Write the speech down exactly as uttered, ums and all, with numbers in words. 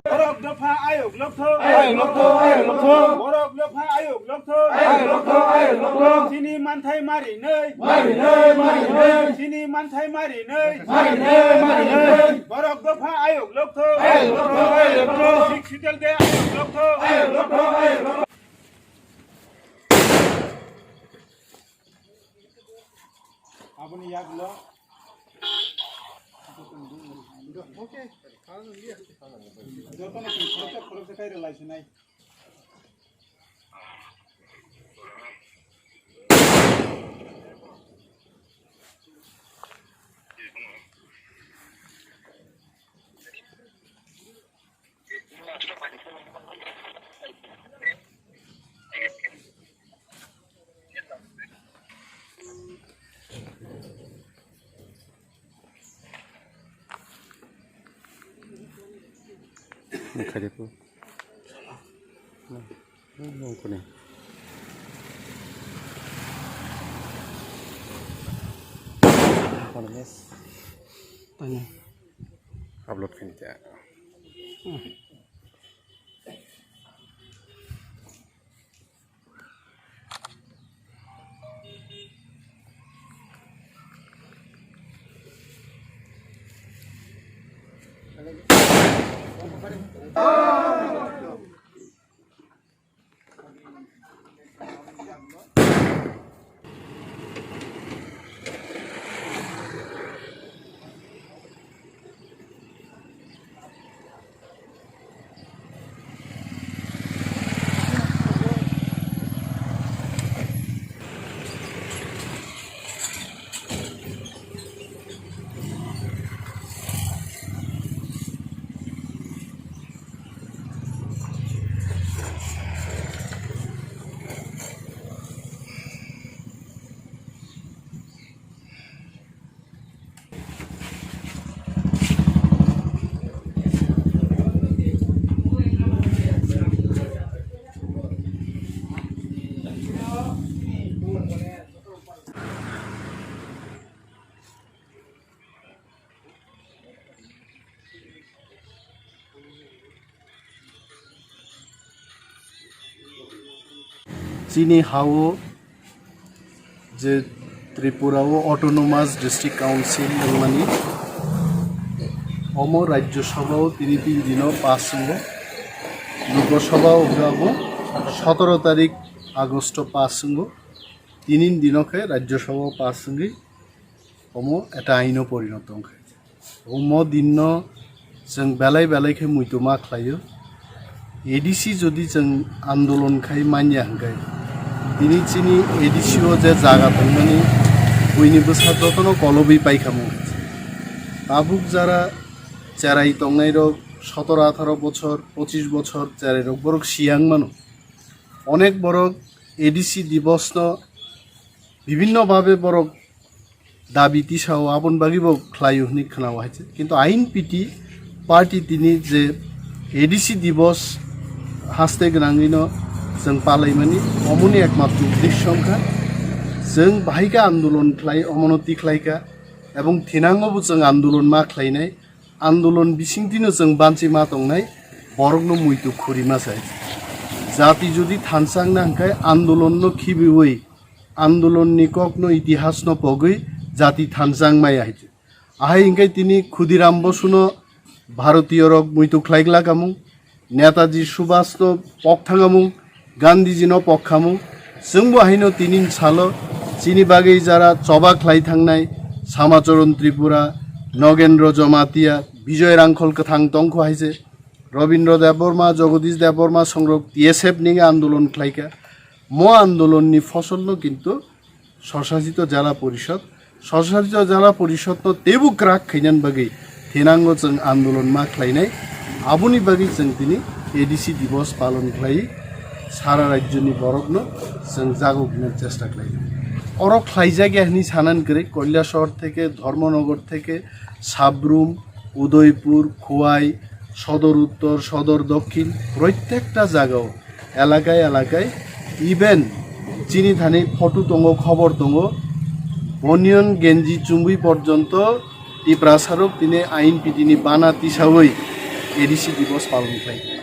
Borok dopha ayok lokthok. Ayok lokthok, ayok lokthok. Borok dopha ayok lokthok. Ayok lokthok, ayok lokthok. Chini manthai mari nei. Mari nei, mari nei. Chini manthai mari nei. Mari nei, mari nei. Borok dopha ayok lokthok. Ayok lokthok, ayok lokthok. Sixth Schedule de ayok lokthok. Ayok lokthok, ayok lokthok. Aboni yaklo. Okay. Jotono khoroksa khoroksa khairok lai sinai. Khadepo. Nongkoni. Upload khainai. Chini ha-o je Tripura o Autonomous District Council wngmani, omo Rajya Sabha o tini tin dino pass wngo, Lok Sabha o hwnkhe abo sotoro tarik August o pass wngo, tini dino khe Rajya Sabha o pass wngwi omo eta aino porinoto wngkha. Omo dinno chwng belai belai khe muitu ma khlaio. A D C jodi chwng andolon khai manya hwnkhe, tini chini A D C o je jaga tongmani buini bwsa jotono kolobwi paikha mung. Tabuk jara cherai tongnairok sotoro atharo bochor, pochis bochor cherairok borok siyang mano. Onek borok A D C dibosno bibhinno bhabe borok dabi tisao aboni bagwi bo khlaio hwnwi khwnao hai se. Kintu ain piti party tini je A D C dibos haste gwnangwino chwng palaimani omoni ekmatro uddesyo wngkha. Chwng bahai khe andolon khlai, omono tikhlaikha ebong thinango bo chwng andolon ma khlainai. Andolon bisingtwino chwng banchi ma tongnai, borokno muitu khurima sai. Jati jodi thansa wngna hwnkhe andolonno khibiwi, andolonni kokno, itihasno pogwi jati thansa wngmaya hai se. Ahai hwnkhe tini Khudiram Bosuno Bharatiyorok muitu khlai glak amung, Netaji Subhasno pok thangamung, Gandhijino pok khamung, chwngbo haino tini salo chini bagwi jara choba khlai thangnai Samacharan Tripura, Nogendra Jamatia, Bijoy Rangkhol kwthang tongkho hai se, Robindra Debbarma, Jagadish Debbarma songrok T S F ni andolon khlaikha. Mo andolonni fosolno kintu Swsasito Jela Porishod, Swsasito Jela Porishodno teibo kwrak khainani bagwi thinango chwng andolon ma khlainai. Aboni bagwi chwng tini A D C dibos palon khlai, sara rajyoni borokno chwng jago gwnani chesta khlainai. Oro khlaijak ya hwnwi sanan kwrwi, Kailasahar theke, Dharmanagar theke, Sabrum, Udaipur, Khowai, Sodor Uttor, Sodor Dokhin, proitekta jagao, elakai elakai, even chini thani photo tongo, khobor tongo, bonion genji chumui porjonto Tiprasa rok tini I N P T ni bana tisawi A D C divos palon khlai.